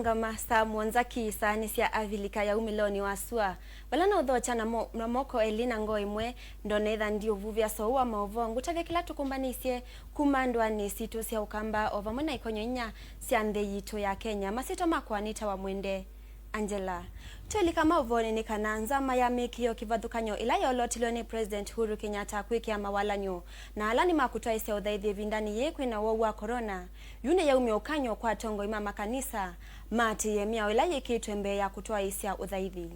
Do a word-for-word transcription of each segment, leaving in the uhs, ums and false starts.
Ngama saa mũonza ki isaanĩ sya Avilika ya umĩlonĩ wa sua, vala naũthokya na mo-, na moko elĩ na ngoo ĩmwe, ndonetha ndiũvuvĩa soo wa maũvoo, ngũtavya kĩla tũkũmbanĩisye kuma ndũanĩ sitũ sya Ũkamba o vamwe na ikonyo inya sya nthĩ yitũ ya Kenya. Masyĩtwa makwa nĩtawa Mwende Angela. Twĩlika maũvoonĩ nĩ kana nzama ya mĩĩkĩĩo kĩvathũkany'o ĩla yoolotilwe nĩ President Uhuru Kenyatta kwĩkĩa mawalany'o na ala nĩmakũtwaĩsya ũthaithi ĩvindanĩ yĩĩ kwĩna ũwau wa corona, yu nĩyaumya ũkany'o kwa atongoi ma makanisa maatĩĩe mĩao ĩla yĩkĩĩtwe mbee ya kũtwaĩĩsya ũthaithi.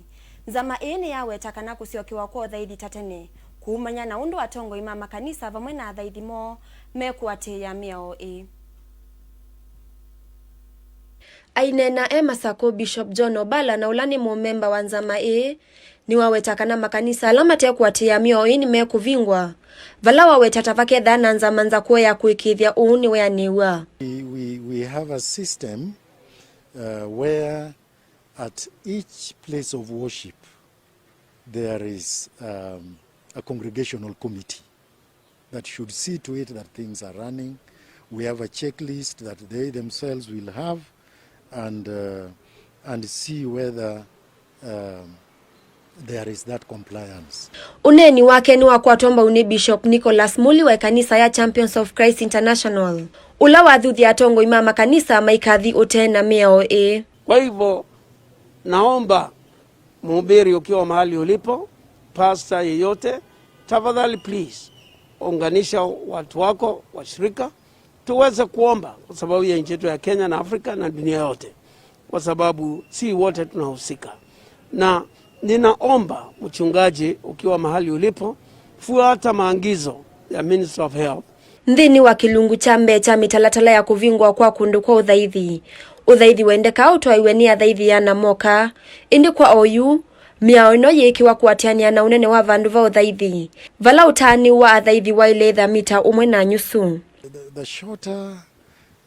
Nzama ĩĩ nĩyaweta kana kũsyokewa kwa ũthaithi ta tene kũumany'a na ũndũ atongoi ma makanisa vamwe na athaithi moo mekũatĩĩa mĩao ĩĩ. Aineena e Masakũ, Bishop John Obala, na ũla nĩ mũmemba wa nzama ĩĩ, nĩwaweta kana makanisa ala mate kũatĩĩa mĩao ĩĩ nĩmekũvingwa, vala waweta ta vakethĩa na nzama nzakũe ya kũĩkĩĩthya ũu nĩweanĩw'a. We, we, we have a system, uh, where at each place of worship there is, um, a congregational committee that should see to it that things are running. We have a checklist that they themselves will have and, uh, and see whether, um, there is that compliance. Ũneeni wake nĩwakwatwa mbau nĩ Bishop Nicholas Muli wa ĩkanisa ya Champions of Christ International, ũla wathuthya atongoi ma makanisa maikathi ũtee na mĩao ĩĩ. Kwa hivyo, naomba mhubiri, ukiwa mahali ulipo, pastor yeyote, tafadhali please, unganisha watu wako, washirika, tuweze kuomba kwa sababu ya nchi yetu ya Kenya na Afrika na dunia yote, kwa sababu si wote tunahusika. Na ninaomba mchungaji, ukiwa mahali ulipo, fuata maagizo ya Ministry of Health. Nthĩnĩ wa kĩlungu kya mbee kya mĩtalatala ya kũvingwa kwa kũndũ kwa ũthaithi, ũthaithi wendekaa ũtwaĩwe nĩ athaithi ana moka. Ĩndĩ kwa oyu, mĩao ĩno yĩĩkĩwa kũatĩanĩa na ũnene wa vandũ va ũthaithi, vala ũtaanĩu wa athaithi waĩle ĩtha mita ũmwe na nyusu. The, the shorter,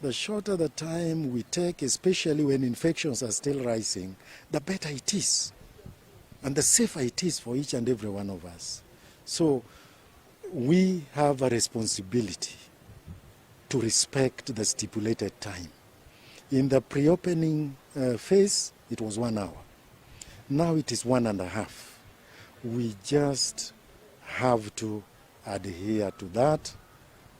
the shorter the time we take, especially when infections are still rising, the better it is, and the safer it is for each and every one of us. So, we have a responsibility to respect the stipulated time. In the pre-opening, uh, phase, it was one hour. Now it is one and a half. We just have to adhere to that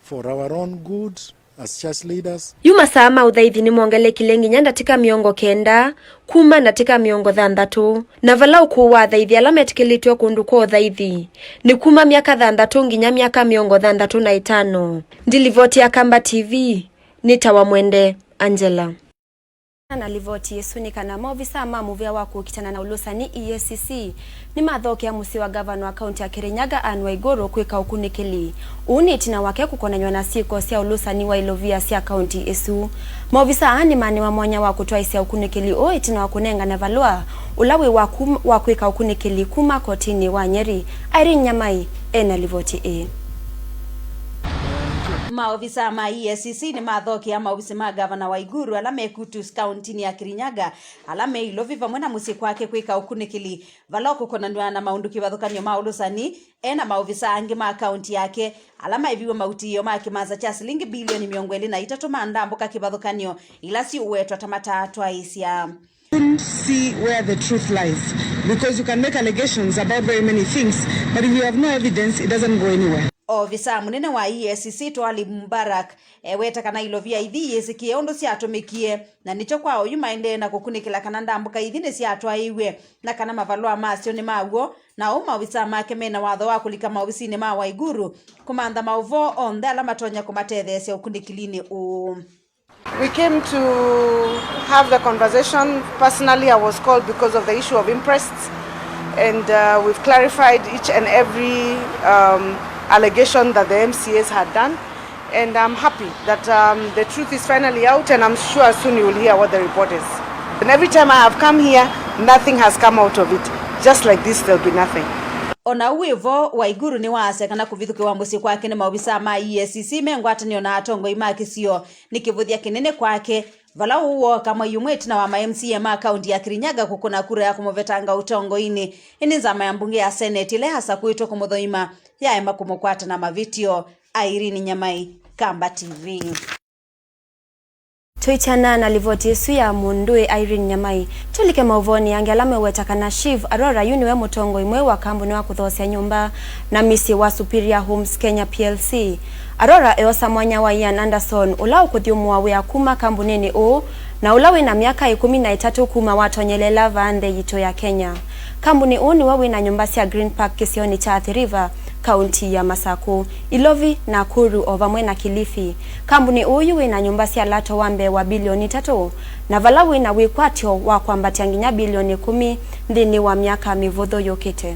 for our own good as church leaders. Yu masaa ma ũthaithi nĩmongelekile nginya ndatĩka mĩongo kenda, kuma ndatĩka mĩongo thanthatũ, na vala ũkũũ wa athaithi ala metĩkĩlĩtw'e kũndũ kwa ũthaithi nĩ kuma myaka thanthatũ nginya myaka mĩongo thanthatũ na ĩtano. Ndilivoti ya Kamba T V, nĩtawa Mwende Angela. Na livoti ĩsu nĩ kana maovisaa ma mũvĩa wa kũkitana na ũlũsani, E A C C, nĩmathokea mũsyĩ wa ngavana wa kaunti ya Kirinyaga, Anne Waiguru, kwĩka ũkunĩkĩli. Ũu nĩ ĩtina wake kũkonanywa na syĩko sya ũlũsani wa ilovia sya kaunti ĩsu. Maovisaa aa nĩmanewa mwanya wa kũtwaĩsya ũkunĩkĩli ũũ ĩtina wa kũnengane valũa ũla wĩ wa kum-, wa kwĩka ũkunĩkĩli kuma kotinĩ wa Nyeri. Irene Nyamai ena livoti ĩĩ. Maovisaa ma E A C C nĩmathokea maovisi ma ngavana Waiguru ala me Kutus, kauntinĩ ya Kirinyaga, ala me Ilovi vamwe na mũsyĩ kwake kwĩka ũkunĩkĩli, vala ũkũkonanw'a na maũndũ kĩvathũkany'o ma ũlũsani, e na maovisa angĩ ma kaunti yake, ala maĩviw'e mautĩĩo ma kĩmanza kya silingi bilioni mĩongo ĩlĩ na itatũ ma ndambũka kĩvathũkany'o, ila siũwetwa ta mataatwaĩĩsya. Soon see where the truth lies, because you can make allegations about very many things, but if you have no evidence, it doesn't go anywhere. Ovisaa mũnene wa E A C C, Twalib Mubarak, eweta kana ilovia ithi iyĩsĩkĩe ũndũ syatũmĩkie, na nĩkyo kwa oyu maendee na kũkunĩkĩla kana ndambũka ithi nĩsyatwaĩiw'e, na kana mavalũa masyo nĩ ma w'o, na ũu maovisaa make mena watho wa kũlika maovisinĩ ma Waiguru kũmantha maũvoo onthe ala matonya kũmatetheesya ũkunĩkĩlinĩ ũũ. We came to have the conversation. Personally, I was called because of the issue of imprests, and, uh, we've clarified each and every, um, allegation that the M C As had done, and I'm happy that, um, the truth is finally out, and I'm sure soon you will hear what the report is. And every time I have come here, nothing has come out of it. Just like this, there'll be nothing. O na ũu wĩ vo, Waiguru nĩwaasya kana kũvithũkĩwa mũsyĩ kwake nĩ maovisaa ma E A C C me ngwatanĩo na atongoi ma kĩsio nĩ kĩvũthya kĩnene kwake, vala ũu wooka mwei ũmwe ĩtina wa ma M C A ma kaunti ya Kirinyaga kũkũna kura ya kũmũvetanga ũtongoinĩ. Ĩndĩ nzama ya mbunge ya Senate ĩla yasakũĩtwe kũmũthoima yaema kũmũkwata na mavĩtyo. Irene Nyamai, Kamba T V. Tũikyana na livoti ĩsu ya mũndũĩ Irene Nyamai, tũlike maũvoonĩ angĩ ala meũweta kana Shiv Arora yu nĩwe mũtongoi mweũ wa kambuni wa kũthoosya nyũmba na mĩsyĩ wa Superior Homes Kenya P L C. Arora eosa mwanya wa Ian Anderson, ũla ũkũthyũmũa wĩa kuma kambuninĩ ũũ, na ũla wĩ na myaka ĩkũmi na ĩtatũ kuma watonyelela vaa nthĩ yitũ ya Kenya. Kambuni ũũ nĩw'o wĩ na nyũmba sya Green Park kĩsionĩ kya Athi River, kaunti ya Masakũ, Ilovi, Nakuru, o vamwe na Kilifi. Kambuni ũũ yu wĩ na nyũmba sya lato wa mbee wa bilioni itatũ, na vala wĩ na wĩkwatyo wa kwambatya nginya bilioni ĩkũmi nthĩnĩ wa myaka mĩvũthũ yũkĩte.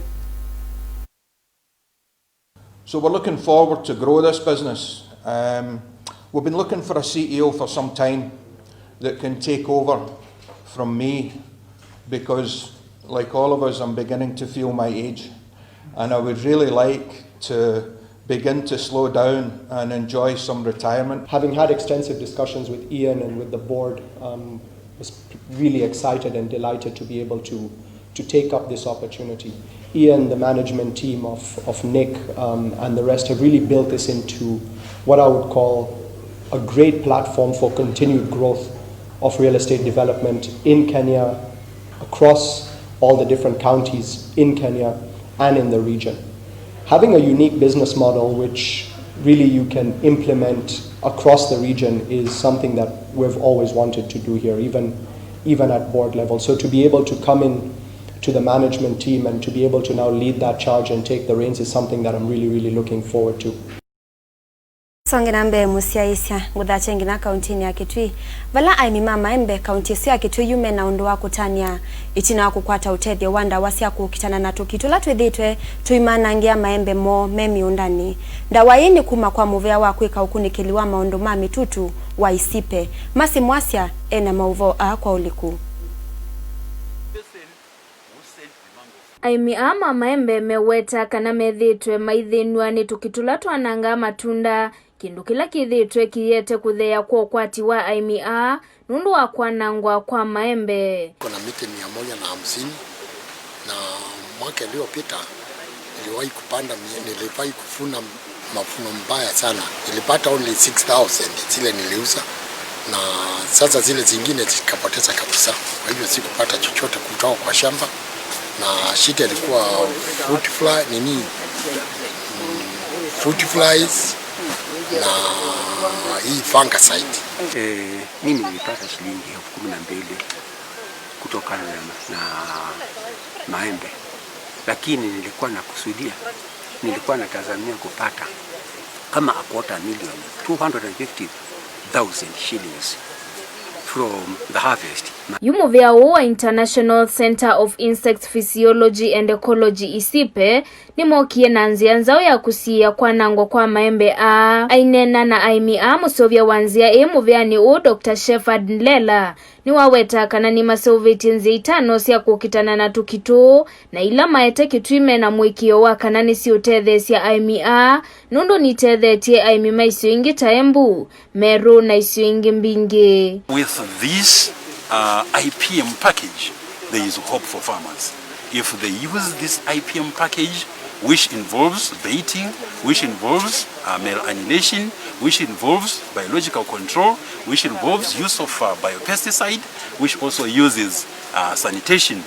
So we're looking forward to grow this business. Um, we've been looking for a C E O for some time that can take over from me, because, like all of us, I'm beginning to feel my age, and I would really like to begin to slow down and enjoy some retirement. Having had extensive discussions with Ian and with the board, um, was really excited and delighted to be able to, to take up this opportunity. Ian, the management team of, of Nick, um, and the rest have really built this into what I would call a great platform for continued growth of real estate development in Kenya, across all the different counties in Kenya and in the region. Having a unique business model which really you can implement across the region is something that we've always wanted to do here, even, even at board level. So to be able to come in to the management team and to be able to now lead that charge and take the reins is something that I'm really, really looking forward to. Songe na mbee mũsyaĩĩsya, ngũthatye nginya kauntinĩ ya Kitui, vala aĩmi ma maembe kaunti ĩsu ya Kitui yu me na ũndũ wa kũtanĩa. Ĩtina wa kũkwata ũtethyo wa ndawa sya kũkitana na tũki tũla twĩthĩĩtwe tũimanangĩa maembe moo me mĩũndanĩ. Ndawa ĩĩ nĩ kuma kwa mũvea wa kwĩka ũkunĩkĩli wa maũndũ ma mĩtutu wa ICIPE. Mercy Mwasya e na maũvoo aa kwa ũliku. Aĩmi aa ma maembe meweta kana methĩĩtwe maithĩnw'a nĩ tũki tũla twanangaa matunda, kĩndũ kĩla kĩthĩĩtwe kĩyĩete kũtheea kwa ũkwati wa aĩmi aa nũndũ wa kwanangwa kwa maembe. Kuna miti mia moja na hamsini, na mwaka iliyopita niliwahi kupanda mi-, niliwahi kuvuna mavuno mbaya sana. Nilipata only six thousand zile niliuza, na sasa zile zingine zikapoteza kabisa. Kwa hivyo sikupata chochote kutoka kwa shamba, na shida ilikuwa fruit fly, nini, mm, fruit flies na hii fungicide. Eh, mimi nilipata shilingi elfu kumi na mbili kutokana na, na maembe, lakini nilikuwa nakusudia, nilikuwa natazamia kupata kama a quarter million, two hundred and fifty thousand shillings from the harvest. Yu mũvea ũũ wa International Centre of Insect Physiology and Ecology, ICIPE, nĩmokie na nzĩa nzaũ ya kũsiĩĩa kwanangwa kwa maembe aa. Aineena na aĩmi aa mũseũvya wa nzĩa ĩĩ mũveanĩ ũũ, Doctor Shepherd Ndlela, nĩwaweta kana nĩmaseũvĩtye nzĩa itano sya kũkitana na tũki tũũ, na ila maete Kitui me na mũĩkĩĩo wa kana nĩsiũtetheesya aĩmi aa, nũndũ nitetheetye aĩmi ma isio ingĩ ta Embu, Meru, na isio ingĩ mbingĩ. With this, uh, I P M package, there is hope for farmers. If they use this I P M package, which involves baiting, which involves, uh, male annihilation, which involves biological control, which involves use of, uh, biopesticide, which also uses, uh, sanitation.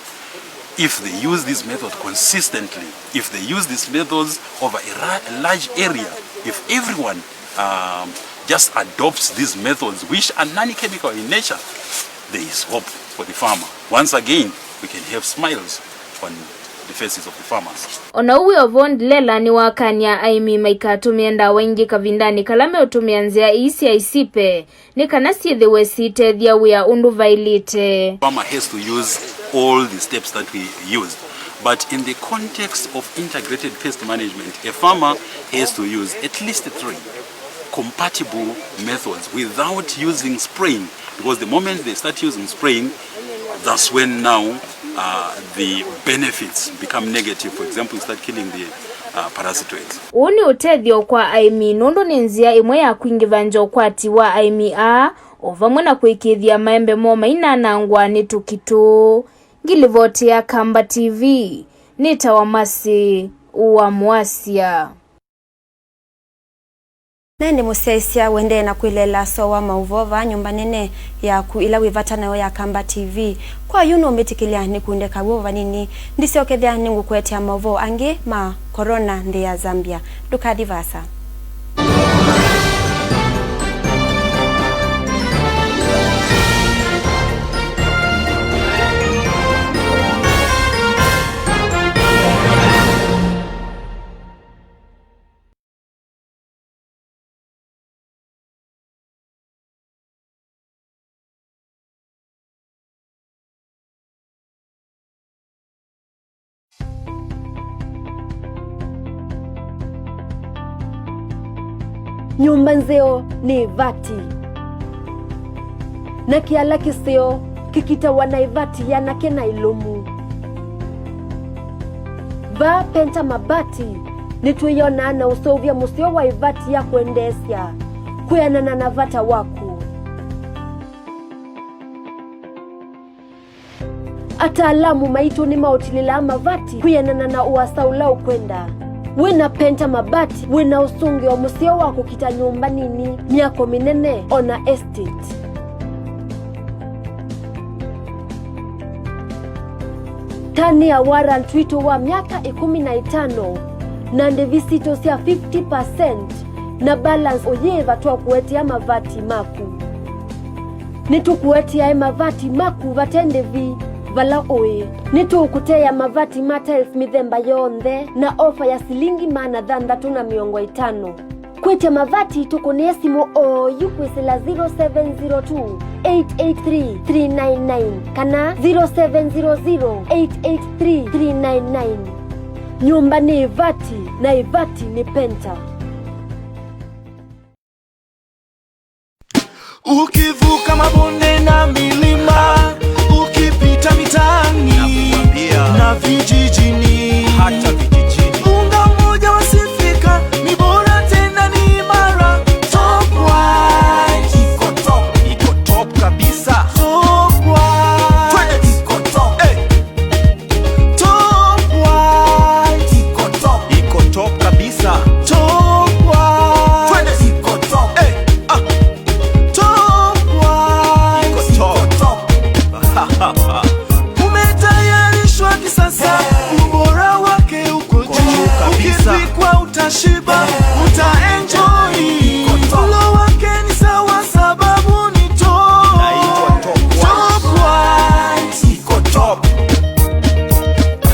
If they use this method consistently, if they use these methods over a ra-, a large area, if everyone, um, just adopts these methods, which are non-chemical in nature, there is hope for the farmer. Once again, we can have smiles on the faces of the farmers. O na ũu wĩ o vo, Ndlela nĩwakany'a aĩmi maikatũmĩe ndawa ingĩ kavindanĩ kala meũtũmĩa nzĩa ii sya ICIPE nĩ kana syĩthĩwe siitethya wĩa ũndũ vaĩlĩte. Farmer has to use all the steps that we used, but in the context of integrated pest management, a farmer has to use at least three compatible methods without using spraying, because the moment they start using spraying, that's when now, uh, the benefits become negative. For example, you start killing the, uh, parasitoids. Ũũ nĩ ũtethyo kwa aĩmi nũndũ nĩ nzĩa ĩmwe ya kwingĩvangya ũkwati wa aĩmi aa, o vamwe na kũĩkĩĩthya maembe moo mainanangwa nĩ tũki tũũ. Ngilivoti ya Kamba T V, nĩtawa Mercy wa Mwasya. Na ĩndĩ mũsyaĩĩsya, ũendee na kwĩleela soo wa maũvoo vaa nyũmba nene yaku ĩla wĩ vata nayo ya Kamba T V. Kwa yu nũmbĩtĩkĩlya nĩkunde kaw'o vanini. Ndisyokethya nĩngũkũetea maũvoo angĩ ma korona nthĩ ya Zambia. Ndũkathi vaasa. Nyũmba nzeo nĩ ĩvati, na kĩala kĩseo kĩkitawa na ĩvati yanake na ĩlũmu. Vaa Penta Mabati, nĩtwĩyonaa na ũseũvya mũseo wa ĩvati ya kwendeesya kwĩanana na vata waku. Ataalamu maitũ nĩmaũtilĩlaa mavati kwĩanana na ũasa ũla ũkwenda. Wĩ na Penta Mabati, wĩ na ũsũngĩo mũseo wa kũkita nyũmba nini, myako mĩnene, o na estate. Tanĩa warrant witũ wa myaka ĩkũmi na ĩtano na ndĩvi sitũ sya fifty percent na balance ũyĩĩva twakũetea mavati maku. Nĩtũkũeteae mavati maku vate ndĩvi vala ũĩ. Nĩtũũkũteea mavati ma tiles mĩthemba yonthe na ofa ya silingi maana thanthatũ na mĩongo ĩtano. Kwĩtya mavati, tũkũnĩe simũ oyu kwĩsĩla zero seven zero two, eight eight three, three nine nine kana zero seven zero zero, eight eight three, three nine nine. Nyũmba nĩ ĩvati, na ĩvati nĩ Penta. Ukivuka mabonde na milima, ukipita mitaani na vijijini, hata vijijini, unga mmoja wasifika, ni bora tena ni imara. Top White. Iko top, iko top kabisa. Top White. Twende. Iko top. Eh. Top White. Iko top. Iko top kabisa. Top White. Twende. Iko top. Eh, ah. Top White. Iko top. Iko top. Umetayarishwa kisasa, ubora wake uko juu kabisa. Ukipikwa utashiba, utaenjoy. Iko top. Mlo wake ni sawa sababu ni top. Naitwa Top White. Top White. Iko top.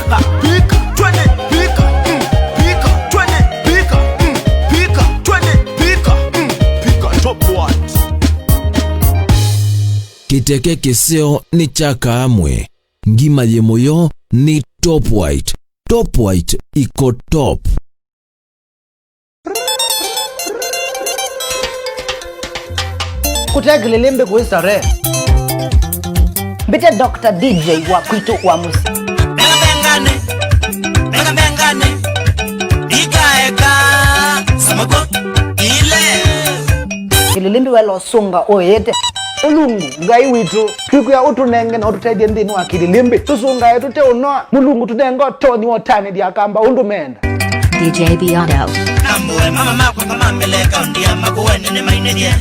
Ha, pika, twende, pika, mm, pika, twende, pika, mm, pika, twende, pika, mm, pika, Top White. Kĩteke kĩseo nĩ kya kaamwe, ngima yĩ mũyo nĩ Top White. Top White iko top. Kũte kĩlĩlĩmbĩ kũĩ starehe. Mbĩte Doctor D J wa kwitũ wa mũsyĩ. Mengane, menga mengane, ikaeka, samako, ile. Kĩlĩlĩmbĩ wela ũsũnga ũĩte. Ũlungu, Ngai witũ, twĩkwĩa ũtũnenge na ũtũtethye nthĩnĩ wa kĩlĩlĩmbĩ. Tũsũngae tũte ũnoa. Mũlungu, tũnenge ũtonyi wa ũtanĩthya Akamba ũndũ meenda. D J Beyond Out. Nambũe mama makwa kamambele kaunti ya Makueni nĩmainĩthye.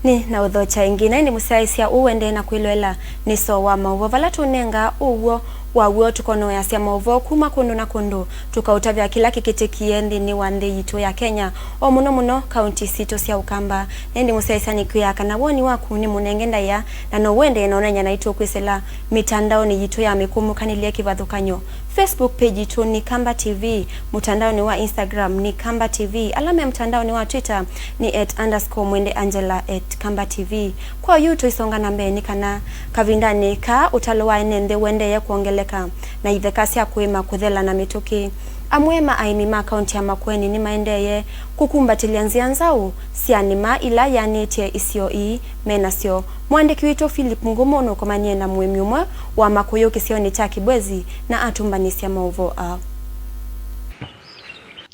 Nĩ na ũthokya ĩngĩ, na ĩndĩ mũsyaĩĩsya ũũ ũendee na kwĩloela nĩ soo wa maũvoo, vala tũũnengaa ũw'o wa w'o, tũkonoeasya maũvoo kuma kũndũ na kũndũ, tũkaũtavya kĩla kĩkĩtĩkie nthĩnĩ wa nthĩ yitũ ya Kenya, o mũno mũno kaunti sitũ sya Ũkamba. Na ĩndĩ mũsyaĩĩsya nĩkwĩaa kana woni waku nĩ mũnenge ndaĩa, na no ũendee na ũneeny'a naitũ kwĩsĩla mĩtandaonĩ yitũ ya mĩkũmũkanĩlye kĩvathũkany'o. Facebook page yitũ nĩ Kamba T V, mũtandaonĩ wa Instagram nĩ Kamba T V, ala me mũtandaonĩ wa Twitter nĩ at underscore Mwende Angela at Kamba T V. Kwa yu tũisonga na mbee nĩ kana kavindanĩ kaa ũtalo wa ene nthĩ ũendee kwongeleka. ka, na itheka sya kũĩma kũthela na mĩtũkĩ. Amwe ma aĩmi ma kaunti ya Makueni nĩmaendeeye kũkumbatĩlya nzĩa nzaũ sya nĩma ila yaanĩtye isio ii me nasyo. Mũandĩki witũ Philip Ngumo nũkomanie na mũĩmi ũmwe wa makũyũ kĩsionĩ kya Kibwezi na atũmbanĩsya maũvoo aa.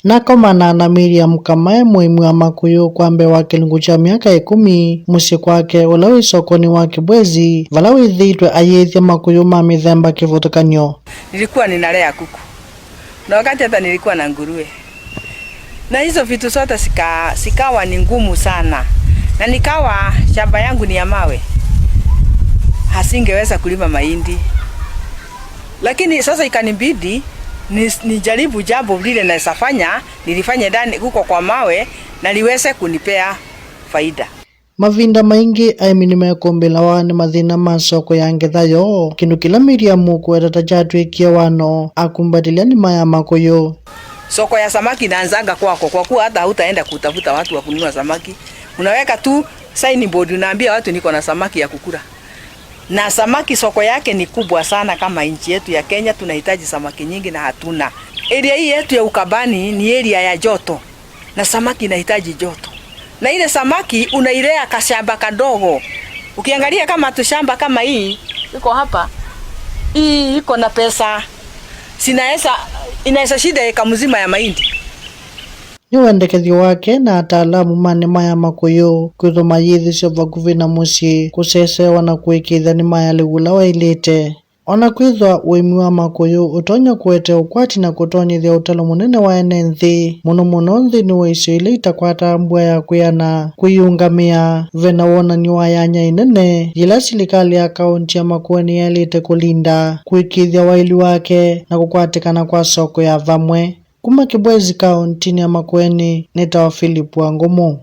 Nakomana na Miriam Kamae, mũĩmi wa makũyũ kwa mbee wa kĩlungu kya myaka ĩkũmi, mũsyĩ kwake, ũla wĩ sokonĩ wa Kibwezi, vala wĩthĩĩtwe ayĩĩthya makũyũ ma mĩthemba kĩvathũkany'o. Nilikuwa ninalea kuku. Na wakati hata nilikuwa na nguruwe. Na hizo vitu zote zika-, zikawa ni ngumu sana. Na nikawa shamba yangu ni ya mawe. Hasingeweza kulima mahindi. Lakini sasa ikanibidi ni-, nijaribu jambo lile naweza fanya, nilifanye ndani huko kwa mawe na liweze kunipea faida. Mavinda maingĩ, aĩmi nĩmekũmbĩlawa nĩ mathĩna ma soko ya ngetha yoo, kĩndũ kĩla Miriam ũkũweta ta kyatw'ĩkie wano akumbatĩlya nĩma ya makũyũ. Soko ya samaki inaanzanga kwako, kwa kuwa hata hautaenda kutafuta watu wa kununua samaki. Unaweka tu signboard, unaambia watu, "Niko na samaki ya kukula." Na samaki soko yake ni kubwa sana. Kama nchi yetu ya Kenya tunahitaji samaki nyingi na hatuna. Area hii yetu ya Ukambani ni area ya joto. Na samaki inahitaji joto. Na ile samaki unailea kashamba kadogo. Ukiangalia kama tushamba kama hii iko hapa, hii iko na pesa. Sinaweza, inaweza shinda eka mzima ya mahindi. Nĩ wendekethyo wake na ataalamu ma nĩma ya makũyũ kwĩthwa mayĩĩthĩsya vakuvĩ na mũsyĩ, kũsesewa na kũĩkĩĩthya nĩma ya lĩu ũla waĩlĩte. O na kwĩthwa ũĩmi wa makũyũ ũtonya kũete ũkwati na kũtonyethya ũtalo mũnene wa ene nthĩ, mũno mũno nthĩnĩ wa isio ila itakwataa mbua ya kwĩana kwĩyĩũngamĩa, ve na wonany'o wa yanya ĩnene yĩla silikalĩ ya kaũnti ya Makueni yaĩlĩte kũlinda, kũĩkĩĩthya waĩlu wake, na kũkwatĩkana kwa soko ya vamwe. Kuma Kibwezi kaũntinĩ ya Makueni, nĩtawa Philip Wangũmũ.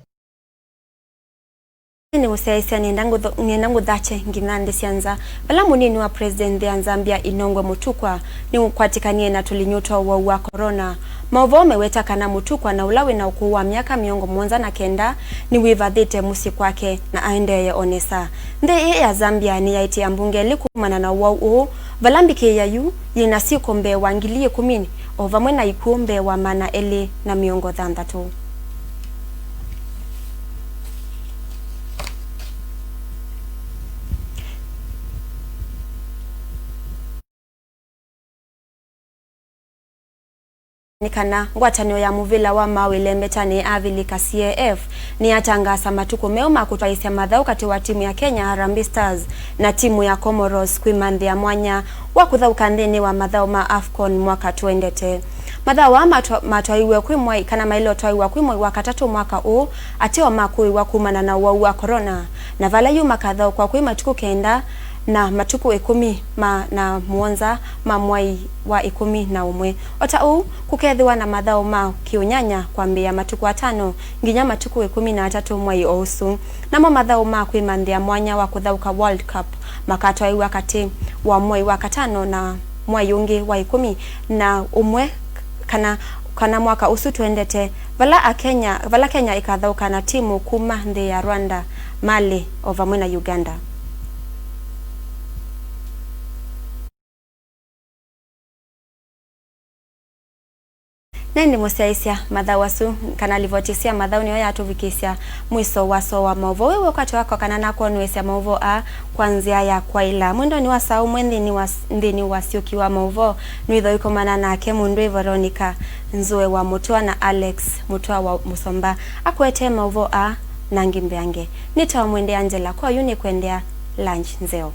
Nĩ ũsyaĩĩsya nĩenda ngũtho-, nĩenda ngũthakye nginya nthĩ sya nza. Vala mũnini wa President nthĩ ya Zambia Inongwe Mutukwa nĩũkwatĩkanie na tũlinyũ twa ũwau wa corona. Maũvoo meweta kana Mutukwa na ũla wĩna ũkũũ wa myaka mĩongo mũonza na kenda nĩwĩvathĩte mũsyĩ kwake na aendeeye o nesa. Nthĩ ĩĩ ya Zambia nĩyaĩtye ambunge elĩ kumana na ũwau ũũ, vala mbikĩĩa yu yĩna syĩko mbee wa ngili ĩkũmi o vamwe na ikw'ũ mbee wa maana elĩ na mĩongo thanthatũ. Nĩ kana ngwatanĩo ya mũvĩla wa maũĩ lembetanĩ ya Avilika, C A F, nĩyatangaasa matukũ meũ ma kũtwaĩĩsya mathaũ katĩ wa timu ya Kenya Harambee Stars na timu ya Comoros kwĩmanthĩa mwanya wa kũthaũka nthĩnĩ wa mathaũ ma AFCON mwaka tũendete. Mathaũ aa matwa-, matwaiwe kwĩ mwai, kana maĩle ũtwaiwa kwĩ mwai wa katatũ mwaka ũũ, ateo makũĩwa kumana na ũwau wa corona, na vala yu makathaũkwa kwĩ matukũ kenda na matukũ ĩkũmi ma na mũonza ma mwai wa ĩkũmi na ũmwe. O ta ũu, kũkethĩwa na mathaũ ma kĩũnyanya kwambĩĩa matukũ atano nginya matukũ ĩkũmi na atatũ mwai o ũsu. Namo mathaũ ma kwĩmanthĩa mwanya wa kũthaũka World Cup makatwaĩwa katĩ wa mwai wa katano na mwai ũngĩ wa ĩkũmi na ũmwe kana, kana mwaka ũsu tũendete, vala Akenya, vala Kenya ĩkathaũka na timu kuma nthĩ ya Rwanda, Mali, o vamwe na Uganda. Na ĩndĩ mũsyaĩĩsya, mathaũ asu, kana livoti sya mathaũ nĩyo yatũvikĩsya mwiso wa soo wa maũvoo. Wĩ w'o ũkwatyo wakwa kana nakwonũĩsya maũvoo aa kwa nzĩa ya kwaĩla. Mwendonĩ wa saa ũmwe nthĩnĩ wa, nthĩnĩ wa syũki wa maũvoo, nĩwĩthwa ũikomana nake mũndũĩ Veronica Nzũe wa Mũtũa na Alex Mũtũa wa Mũsomba akũetee maũvoo aa na angĩ mbeange. Nĩtawa Mwende Angela, kwa yu nĩkwendea lunch nzeo.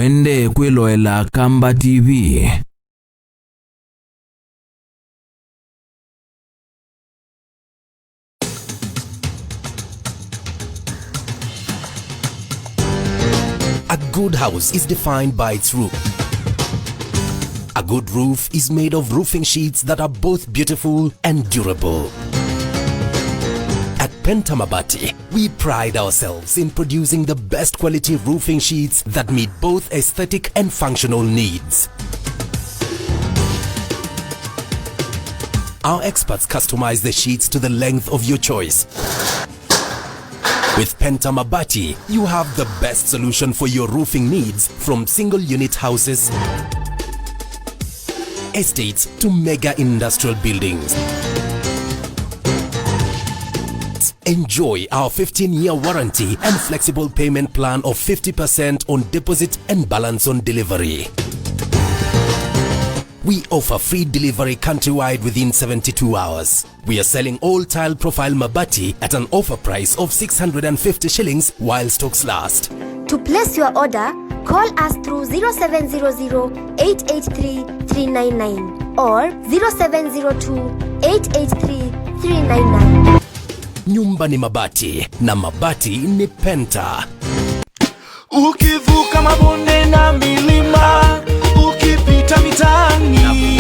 Ende kwĩloela Kamba T V. A good house is defined by its roof. A good roof is made of roofing sheets that are both beautiful and durable. At Penta Mabati, we pride ourselves in producing the best quality roofing sheets that meet both aesthetic and functional needs. Our experts customize the sheets to the length of your choice. With Penta Mabati, you have the best solution for your roofing needs, from single unit houses, estates to mega industrial buildings. Enjoy our fifteen-year warranty and flexible payment plan of fifty percent on deposit and balance on delivery. We offer free delivery countrywide within seventy-two hours. We are selling all tile profile mabati at an offer price of six hundred and fifty shillings while stocks last. To place your order, call us through zero seven zero zero, eight eight three, three nine nine or zero seven zero two, eight eight three, three nine nine. Nyumba ni mabati, na mabati ni Penta. Ukivuka mabonde na milima, ukipita mitaani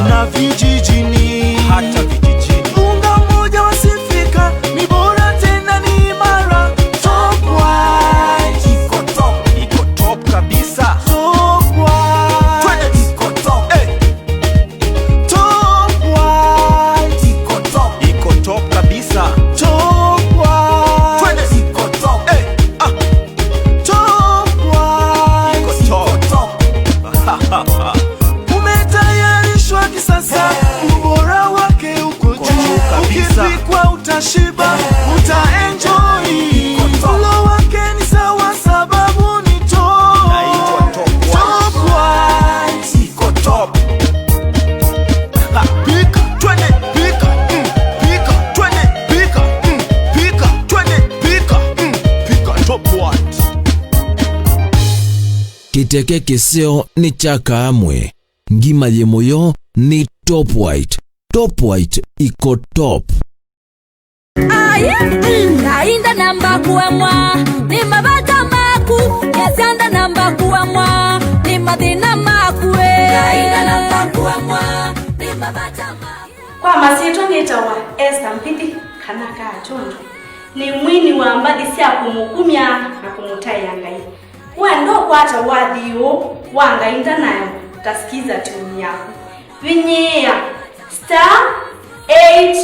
na vijijini, hata vijijini, unga mmoja wasifika, ni bora tena ni imara. Top White. Iko top, iko top kabisa. Top White. Twende. Iko top. Eh. Top White. Iko top. Iko top kabisa. Top White. Twende. Iko top. Eh, ah. Top White. Iko top. Iko top. Umetayarishwa kisasa, ubora wake uko juu kabisa. Ukipikwa utashiba, utaenjoy. Mlo wake ni sawa sababu ni top. Inaitwa Top White. Top White. Iko top. Ha, pika, twende, pika, mm, pika, twende, pika, mm, pika, twende, pika, mm, pika, Top White. Kĩteke kĩseo nĩ kya kaamwe. Ngima yĩ mũyo nĩ Top White. Top White iko top. Aye, mm, Ngai ndanamba kũemwa nĩ mavata maku. Yesya ndanamba kũemwa nĩ mathĩna maku, eh. Ngai ndanamba kũemwa nĩ mavata maku. Kwa masyĩtwa nĩtawa Esther Mbithi, kana Kaa Kyondo. Nĩ mwini wa mbathi sya kũmũkumya na kũmũtaĩa Ngai. Wenda ũkwata wathi ũũ wa Ngai ndanayo, ta sikiza tune yaku. Vinyĩĩa star eight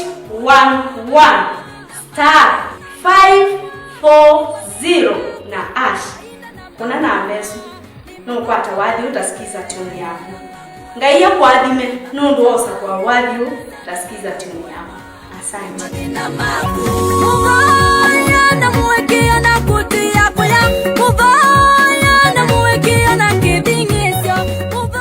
one one star five four zero na hash. Kũna namba ĩsu, nũkwata wathi ũũ, ta sikiza tune yaku. Ngai akũathime nũndũ wa ũsakũa wathi ũũ, ta sikiza tune yaku. Asante. Mathĩna maku. Mũvoya na mũĩkĩĩo na kũtia kũya. Mũvoya na mũĩkĩĩo na kĩthing'ĩĩsyo. Mũvoya.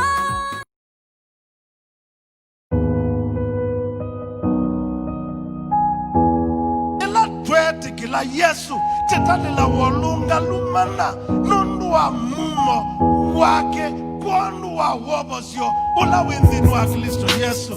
Ĩla tweetĩkĩla Yesũ, tĩtalĩlawa ũlũngalu mana nũndũ wa mumo wake, kwondũ wa wovosyo ũla wĩ nthĩnĩ wa Klĩsto Yesũ.